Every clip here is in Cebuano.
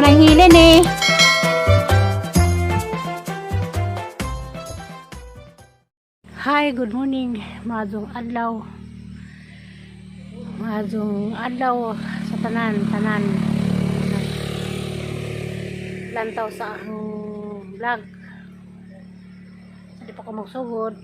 Sobrang hilin eh. Hi, good morning. Maadtong adlaw. Maadtong adlaw sa tanan, tanan. Lantaw sa akong vlog. Di pa ko magsugod.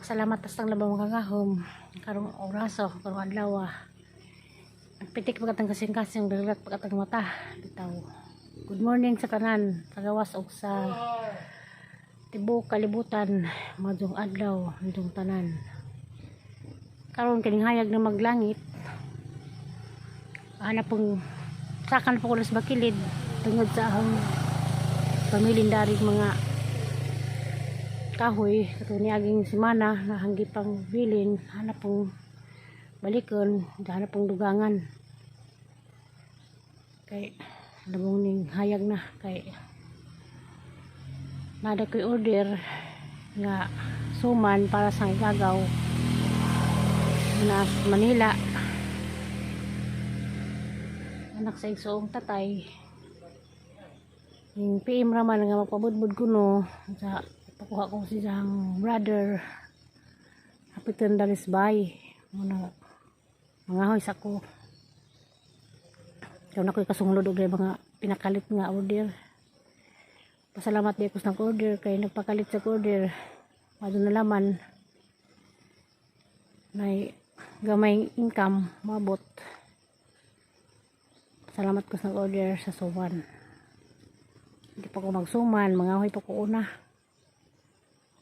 Salamat tas ang labang mga karong oraso, karong adlaw ah. Nagpitik pagkatang kasing-kasing, daglat pagkatang mata. Bitaw. Good morning sa tanan, sa gawas og sa tibuok kalibutan, maadtong adlaw, maadtong tanan. Karon kining hayag na maglangit. Ana pong sakan po ko sa bakilid tungod sa akong pamilin daring mga kahoy kato niaging semana na hanggi pang bilin hanap pong balikon, hanap pong dugangan kay labong ning hayag na kay nada ko'y order nga suman para sa gagaw na Manila, anak sa igsoong tatay. Yung PM raman nga magpabudbud kuno sa pakuha ko siyang brother hapitan dalis bay muna mga hoy sa ko. Ikaw na ko'y kasunglod og mga pinakalit nga order. Pasalamat di ako sa order kay nagpakalit sa order. Mado na laman may gamay income mabot. Salamat ko sa order sa suman. Hindi pa ko magsuman, mga hoy pa ko una.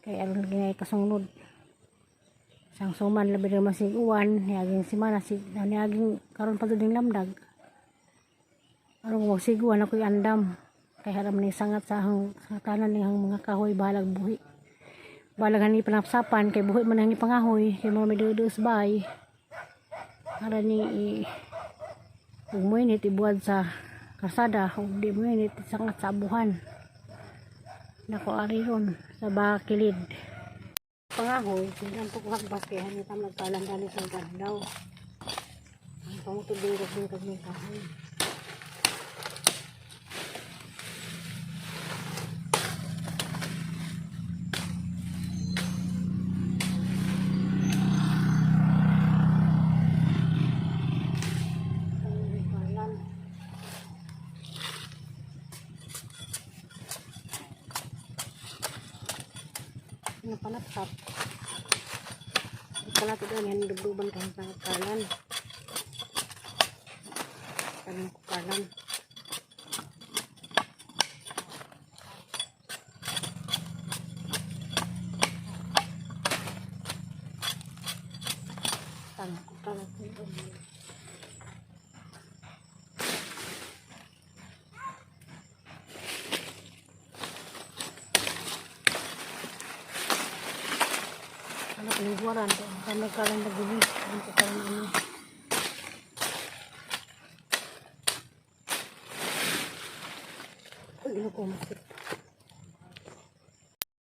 Kay aron ngay kasunglod. Sang suman labi na masig uwan, niaging simana si niaging karon pa gud lamdag. Aron ko magsiguan ako'y andam. Kay haram ni sangat sa ahang sa tanan niyang mga kahoy balag buhi. Balag hani panapsapan kay buhi man ang pangahoy kay mga may sa bahay. Ara ni i ug moinit ibuad sa kasada ug di moinit sangat sa abuhan. Nako ari ron sa bakilid. Pangahoy, hindi po ko hagbas kay hani tam nagkalan dali sa kadlaw. Ang pangutod din ko kag kahoy. Ang kalan. Ano panapsap? Di pala ito doon, yan dubduban ka sa kalan. Kalan ko kalan. Kalan ko kalan ko. Ano piniguaran to? Kami kalan na guli. Ano ko kalan ano? Ay, ginoo ko masakit.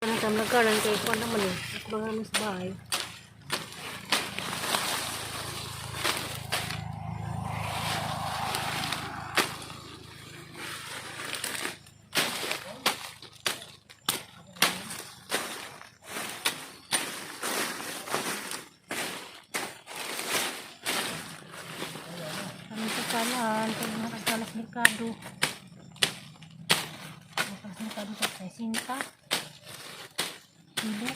Ano tam nagkalan kay kuan naman eh. Ako ba naman sa bahay? Kami sa kalan, kay mga nagkalas merkado. Nagkalas merkado sa 60. Kilo.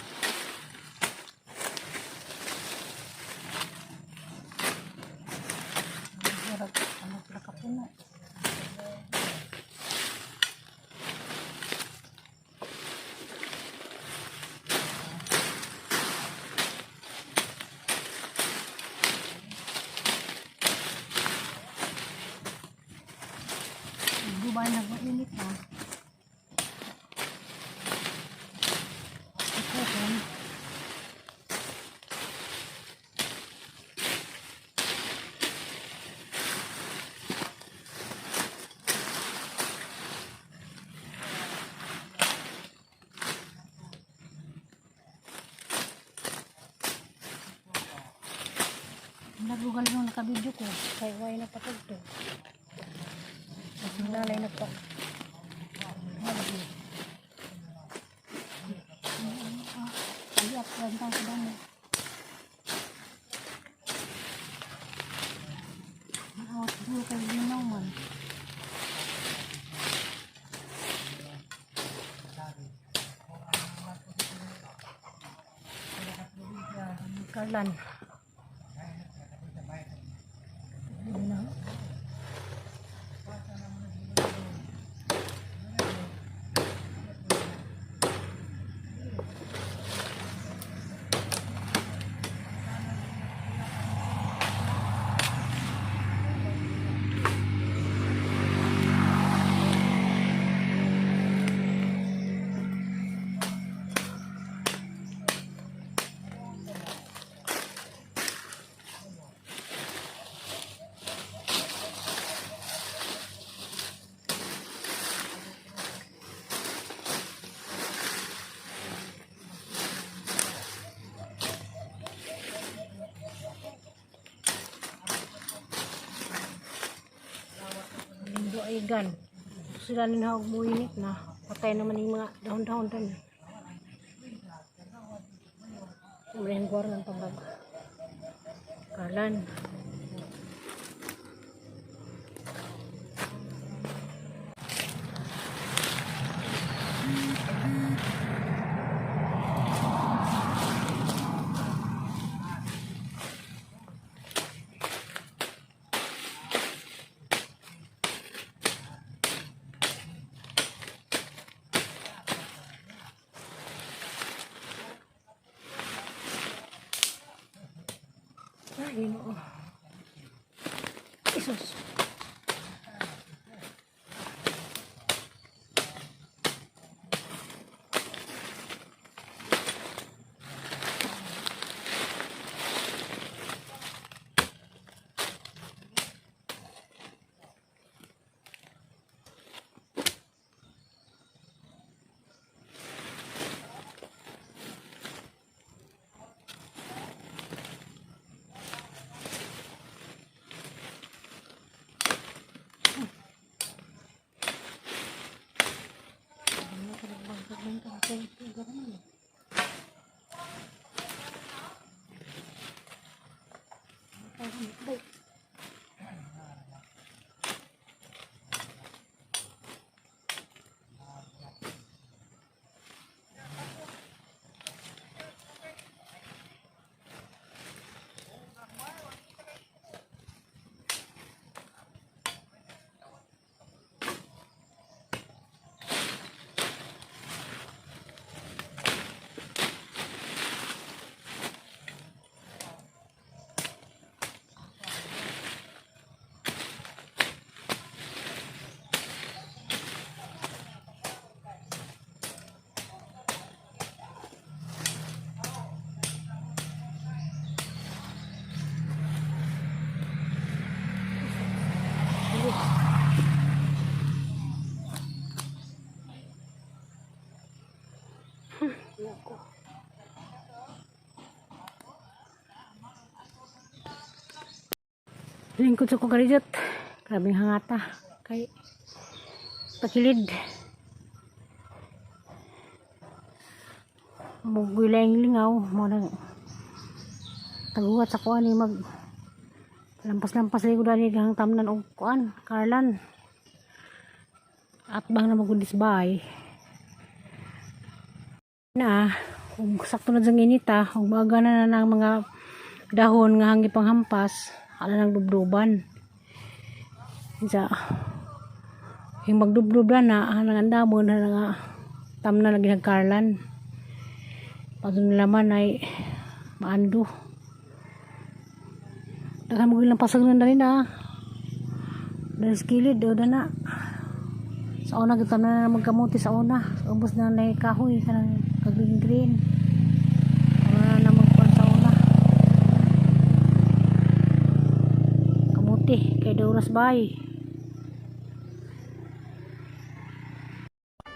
Murag, ano pala kapuno. Dubai nagmainit na. Ito, Nagugal yung nakabidyo ko. Kaya why na patugtog. Lalay na to. Ayat, rentang sa dami. Awat dulo kay ginaw man. Karlan. Ano? Lindo ay gan. Sila ninahog buinit na. Patay naman yung mga dahon-dahon dun. Umrehan ko ng pambag. Karlan. Ay, Ginoo. Isus. Lingkod sa kukarijot. Grabing hangata. Kay pakilid. Mugulay lingaw. Mo nang taguhat sa kuan ni mag lampas-lampas ligo dani hang tamnan og kuan Karlan. At bang na magundis bay. Na kung sakto na diyang inita, ug maaga na na ang mga dahon nga hangi panghampas, ala nang dubduban. Sa yung magdubdub na na ang andamon na nga tamna lagi nagkarlan. Pag laman ay maando. Daghan mo ilang pasag na dali na. Dahil sa kilid, o na. Sa una, kita na na magkamuti sa una. Sa ubos na na kahoy, kanang ka-green green. Tama na na magkuhan sa una. Kamuti, kay Doras Bay.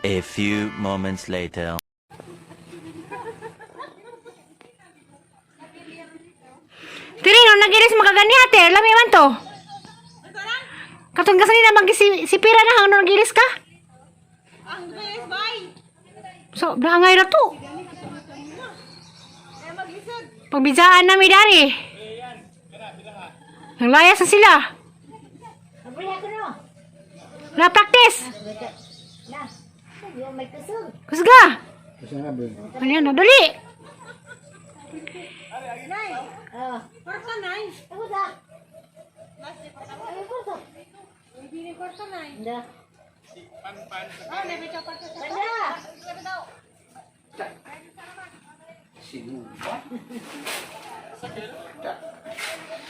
A few moments later. Tiri, no, nagiris makaganiate. Lami man to. Katong gasolina mag si, si pira na hanggang nagilis ka? So, naangay na to. Pagbisaan na mi dari. Nanglayas na sila. Na practice. Kusga. Ano yan? Dali.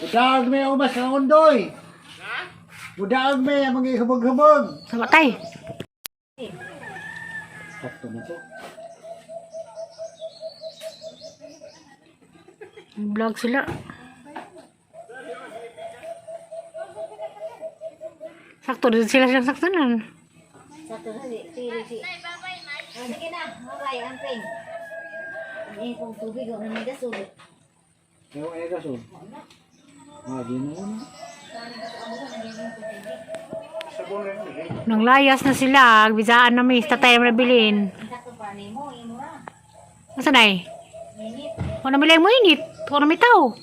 Budaag may umas ang undoy. Budaag may ang mga hubog-hubog. Sama tay. Sakto na to. Vlog sila. Sakto din sila silang saktanan. Sakto na si si si. Oh, sige na, bye amping. Ang eh kung tubig o may gasol. Ewan ay gasol. Ah, di na yun. Nang layas na sila, bisaan na mi, tatay mo na bilin. Sakto pa ni mo, imo ra. Asa nay? Minit. Wala mi lang mo init, wala mi tao.